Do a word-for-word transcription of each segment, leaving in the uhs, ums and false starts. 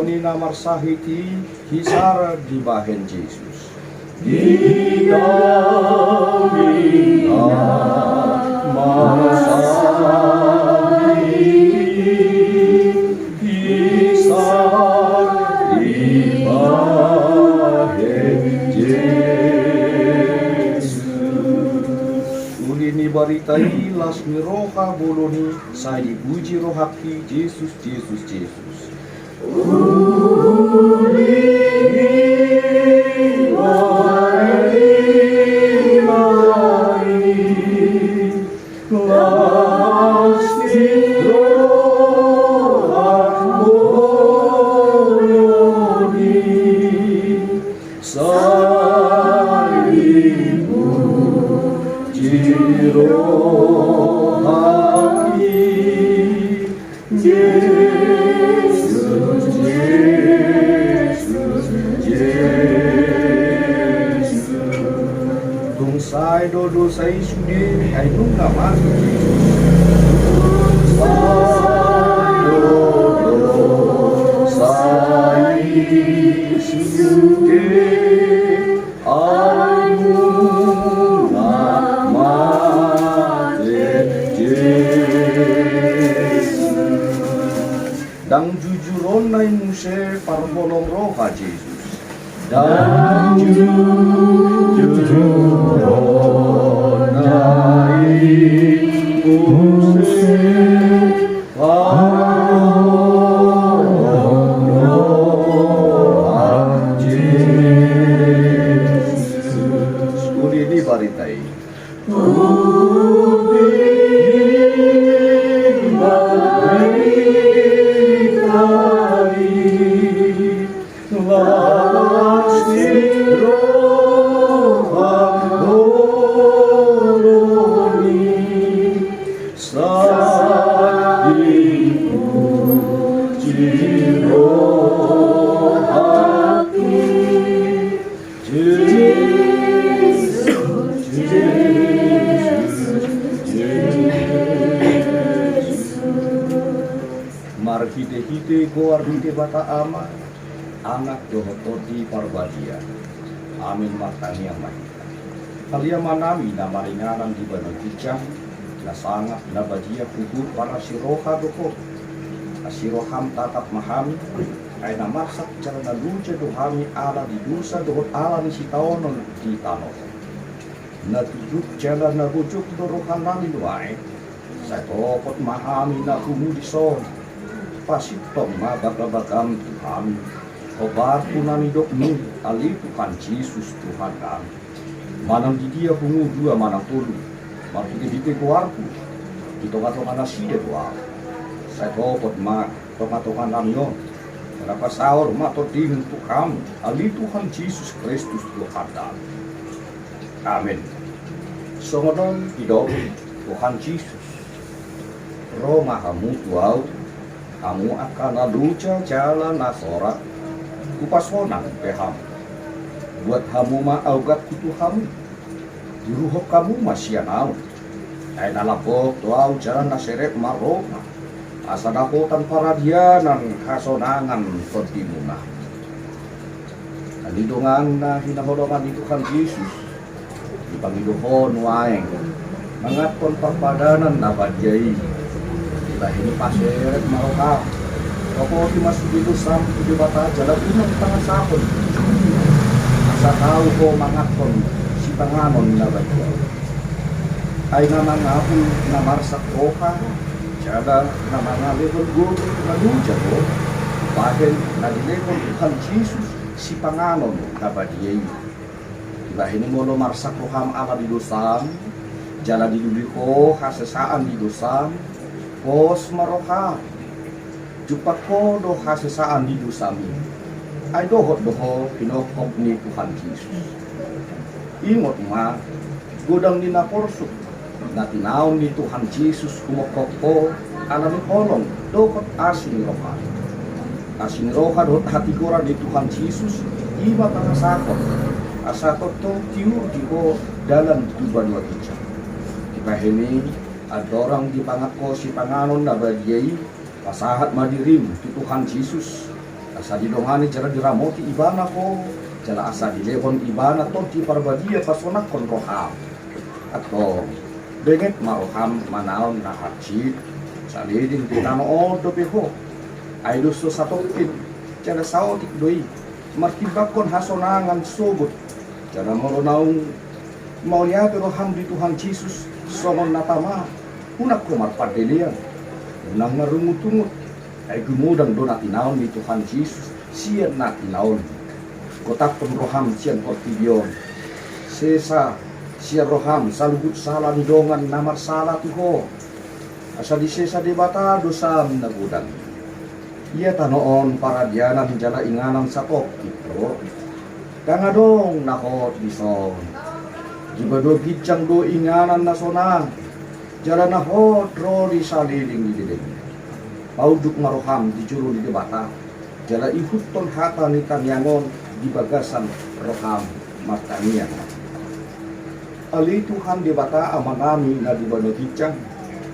Ni na marsahit i, hisar dibahen Jesus. Di hami na marsahit i, hisar dibahen Jesus. Uli ni barita i las ni roha bolon i, sai dipuji rohangki Jesus, Jesus, Jesus. Jesus, Jesus, Jesus. Tung sae do dosa i sude, ai nunga masuk Jesus. Tung sae do dosa i sude, ai nunga mate Jesus. Ndang jujur on nai muse parholong roha Jesus. Ndang jujur on nai muse parholong roha Jesus. Uli ni barita i. Jesus, Jesus, Jesus. Marhitehite goar ni Debata Ama, Anak dohot Tondi Parbadia. Amin. Martangiang ma hita. Pariamanami na maringanan di banua ginjang, na sangap, na badia, huhut marasi roha do Ho. Asi roham tatap ma hami, ai na marsak jala na loja do hami ala ni dosa dohot ala ni sitaonon di tano on. Na tutu jala na bojok do rohanami nuaeng, sai topot ma hami na humuli dison. Pasintong ma bagabagam tu hami, hombar tu na nidokmi, ale Tuhan Jesus Tuhannami. Manang di dia pungu dua manang tolu, marhitehite goarhu, di tongatonga nasida do ahu. Sai topot ma tongatonganami on, jala pasaor ma Tondim tu hami, ale Tuhan Jesus Kristus Tuhannami. Amin. Songon on didok Tuhan Jesus: Ro ma hamu tu ahu, hamu angka na loja jala na sorat, hupasonang be hamu. Buat hamu ma augathu tu hamu, diuruhon hamu ma sian ahu. Ai na lambok do ahu jala na serep ma roha, asa dapotan paradianan hasonangan tondimuna. Ani dongan na hinaholongan ni Tuhan Jesus, dipangido ho nuaeng manganhon parpadanan na badia i. Dibahen i paserep ma roham, topoti ma sude dosam tu Debata jala unang pangasahon, asa tau ho manganhon sipanganon na badia. Ai na mangapul na marsak roha jala na mangalehon gogo na loja do, dibahen na dilehon Tuhan Jesus sipanganon na badia i. Dibahen i molo marsak roham ala ni dosam, jala dilului ho hasesaan ni dosam, pos ma roham. Jumpang ho do hasesaan ni dosam i, ai dohot do ho pinophop ni Tuhan Jesus. Ingot ma, godang ni na porsuk na tinaon ni Tuhan Jesus humophop ho ala ni holong dohot asi ni roha. Asi ni roha dohot hatigoran ni Tuhan Jesus, i ma pangasahon, asa tongtong tiur di ho dalan tu banua ginjang. Dibahen i, andorang dipangan ho sipanganon na badia i, pasahat ma dirim tu Tuhan Jesus, Asa didongani jala diramoti ibana ho, jala asa dilehon ibana Tondi Parbadia pasonanghon roham. Antong, benget ma roham manaon na hansit, saleleng di tano on dope ho. Ai dos do satongkin, jala saotik do i, martimbangkon hasonangan sogot, jala molo naung mauliate roham di Tuhan Jesus songon na tama, unang ho marpandelean, unang marungutungut. Ai gumodang do na tinaon ni Tuhan Jesus sian na tinaon. Gotaphon roham sian portibi on. Sesa sian roham saluhut sala ni dongan na marsala tu ho. Asa disesa Debata dosam na godang. Ia tano on paradianan jala inganan satongkin do. Ndang adong na hot dison. Di banua ginjang do inganan na sonang, jala na hot ro di saleleng ni lelengna. Paunduk ma roham di jolo ni Debata, jala ihuthon hata ni tangiang on di bagasan roham martangiang. Ale Tuhan Debata Amanami na di banua ginjang,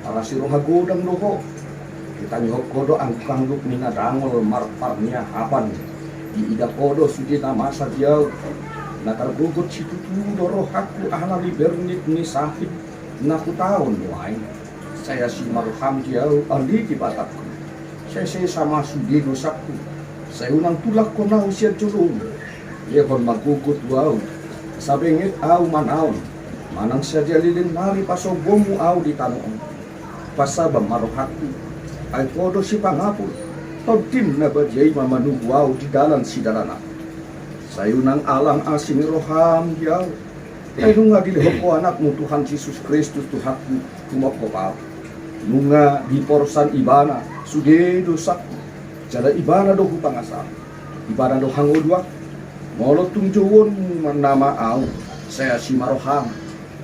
parasi roha godang do ho. Ditangihon ho do angguk-angguk ni na dangol marparniahapan. Diida ho do sude na masa di ahu. Na targogot situtu do rohangku ala ni bernit ni sahit na hutaon nuaeng. Sai asi ma roham di ahu, ale Debatangku. Sai sesa ma sude dosangku. Sai unang tulak ho ahu sian jolom. Lehon ma gogo tu ahu, asa benget ahu manaon, manang sadia leleng nari pasombonmu ahu di tano on. Pasaba ma rohangku, ai ho do sipangapul, tondim na badia i ma manugu ahu di dalan sidalanan. Sai unang alang asi ni roham di ahu. Ai nunga dilehon ho anakmu Tuhan Jesus Kristus Tuhanku, humophop ahu. Nunga diporsan ibana sude dosangku, jala ibana do hupangasal. Ibana do hangoluan. Molo tung jouon ma nama ahu, sai asi ma roham.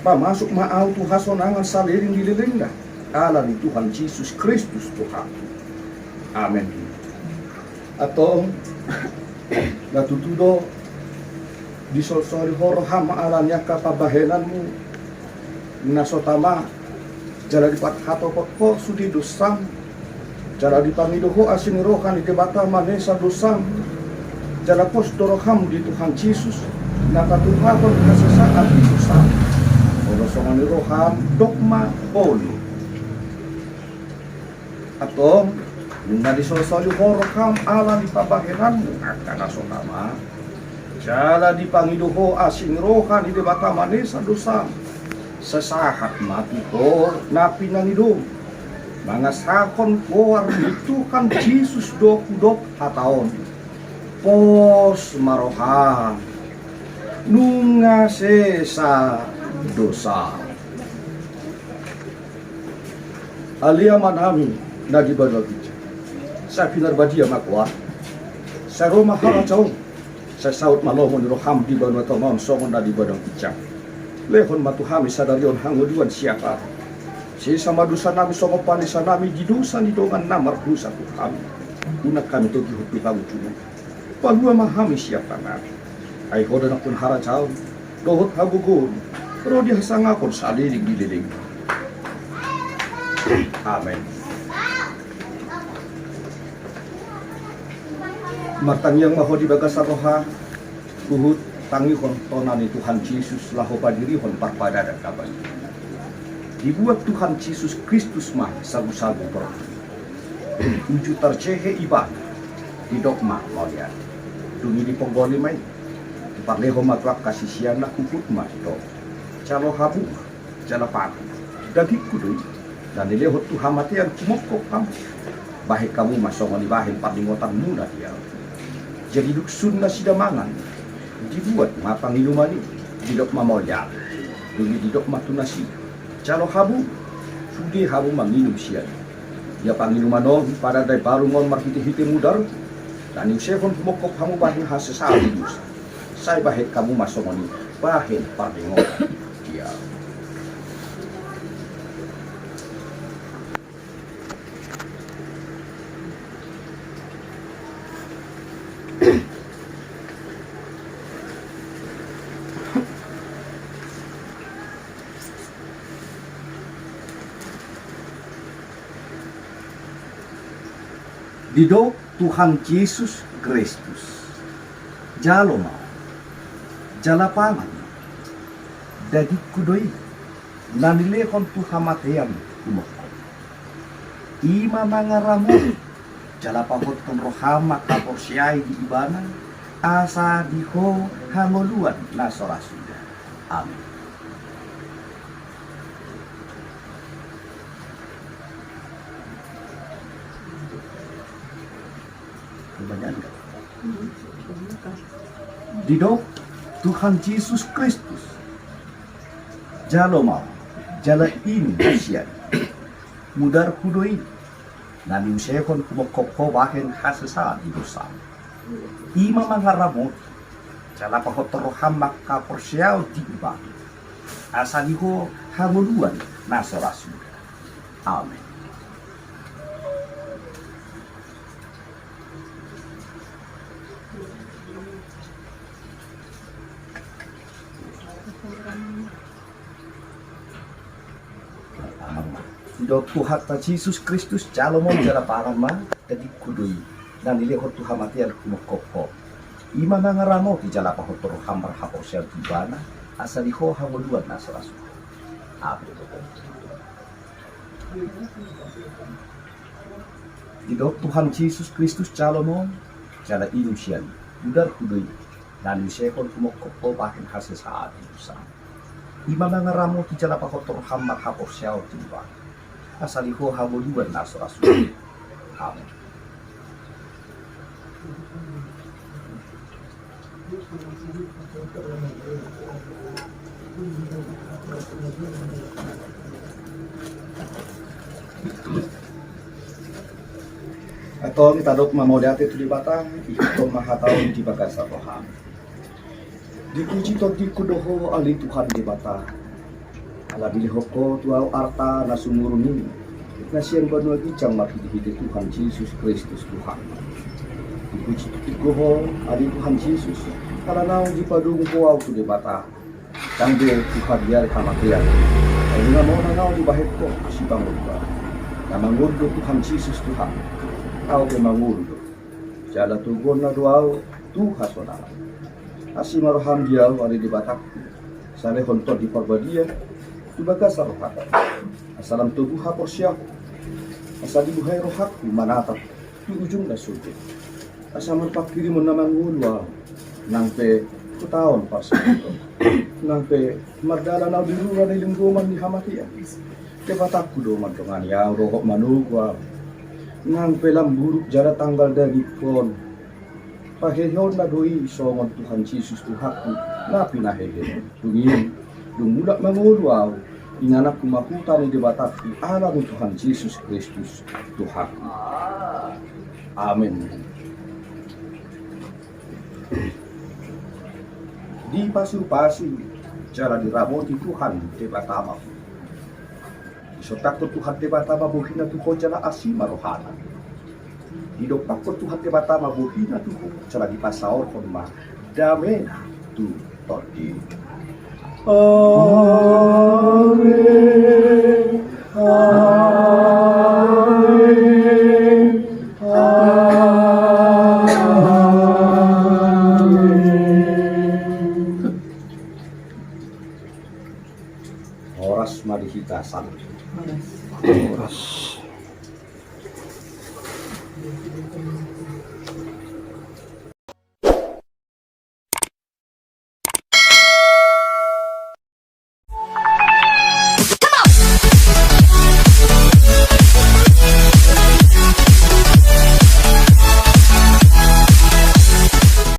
Pamasuk ma ahu tu hasonangan saleleng ni lelengna, ala ni Tuhan Jesus Kristus Tuhanku. Amen. Antong, na tutu do disolsoli ho roham ala ni angka pambahenanmu na so tama, jala dipahatopot ho sude dosam, jala dipangido ho asi ni roha ni Debata manesa dosam, jala pos do roham di Tuhan Jesus, na tatuhahon hasesaan ni dosam. Molo songon i roham, dok ma: Olo. Antong, nunga disolsoli ho roham ala ni pambahenanmu angka na so tama, jala dipangido ho asi ni roha ni Debata manesa dosam, sai sahat ma tu ho na pinangidom. Mangasahon goar ni Tuhan Jesus do hudok hata on: Pos ma roham, nunga sesa dosam. Ale Amanami na di banua ginjang, sai pinarbadia ma goarmu. Sai ro ma harajaonmu. Sai saut ma lomo ni roham di banua tonga on songon na di banua ginjang. Lehon ma tu hami sadari on hangoluan siapari. Sesa ma dosanami songon panesanami di dosa ni dongan na mardosa tu hami. Unang hami togihon tu hangoluan. Palua ma hami sian tanami. Ai ho do nangkin harajaon dohot hagogoon, ro di hasangapon saleleng ni lelengna. Amen. Martangiang ma ho di bagasan roha, huhut tangihon tona ni Tuhan Jesus laho padirihon parpadanan na badia. Dibuat Tuhan Jesus Kristus ma sagusagu portibi. Uju tarjehe ibana, didok ma mauliate. Dung i diponggoli ma i, diparlehon ma tu angka siseanna, huhut ma didok: Jalo hamu ma, jala pangan. Dagingku do i, na nilehon tu hamatean humophop hamu. Bahen hamu ma songon i bahen parningotanmuna di ahu. Jadi dung sun nasida mangan, dibuat ma panginuman i, didok ma mauliate. Dung i didok ma tu nasida: Jalo hamu, sude hamu manginum sian i. Ia panginuman on padan na imbalum on marhitehite mudarhu, na niusehon humophop hamu bahen hasesaan ni dosa. Sai bahen hamu ma songon i bahen parningotan di ahu. Didok Tuhan Jesus Kristus: Jalo ma, jala pangan ma. Dagingku do i, na nilehon tu hamatean humongkop. I ma mangaramoti, jala pahothon roham manghaporseai di Ibana, asa di ho hangoluan na so ra suda. Amen. Didok Tuhan Jesus Kristus: Jalo ma, jala inum sian i. Mudarhu do i, na niusehon humongkop ho bahen hasesaan ni dosam. I ma mangaramoti, jala pahothon roham manghaporseai di Ibana, asa di ho hangoluan na so ra suda. Amen. Didok Tuhanta Jesus Kristus: Jalo ma, jala pangan ma. Dagingku do i, na nilehon tu hamatean humongkop ho. I ma mangaramoti, jala pahothon roham manghaporseai di Ibana, asa di ho hangoluan na so ra suda. Amen. Didok Tuhan Jesus Kristus: Jalo ma, jala inum sian i. Mudarhu do i, na niusehon humongkop ho bahen hasesaan ni dosam. I ma mangaramoti, jala pahothon roham manghaporseai di Ibana, asa di ho hangoluan na so ra suda. Amen. Antong tadok ma mauliate tu Debata, ihuthon ma hata on di bagasan roham. Dipuji tondingku do ho ale Tuhan Debata, ala nilehon ho tu ahu arta na sumurung i, na sian banua ginjang marhitehite Tuhan Jesus Kristus Tuhan. Dipuji tondingku ho ale Tuhan Jesus, ala naung dipadomu ho ahu tu Debata, ndang be tu habiari hamatean. Ai nunga monang ahu dibahen ho sipangulo. Na mangolu do Tuhan Jesus Tuhan, ahu pe mangolu do. Jala toguonna do ahu tu hasonangan. Asi ma roham di ahu ale Debatangku, salehon Tondi Parbadia tu bagasan rohangku, asa lam togu haporseaonku, asa dibuhai rohangku manatap tu ujung na sogot, asa marpanghirimon na mangolu ahu, nang pe hutaon parsahiton, nang pe mardalan ahu di rura ni linggoman ni hamatean. Debatangku do mandongani ahu dohot manogu ahu, nang pe lam buruk jala tanggal dagingkon. Paheheonna do i songon Tuhan Jesus Tuhanku na pinahehe. Dung i, dung mulak mangolu ahu, ingananku ma huta ni Debatangku ala ni Tuhan Jesus Kristus Tuhanku. Amen. Dipasupasu jala diramoti Tuhan Debata ma ho. Disondangkon Tuhan Debata ma bohina tu ho jala asi ma rohana. Didompakkon Tuhan Debata ma bohina tu ho jala dipasaorhon ma damena tu tondim. Amen. Amen. Amen. Horas ma di hita saluhut. Horas.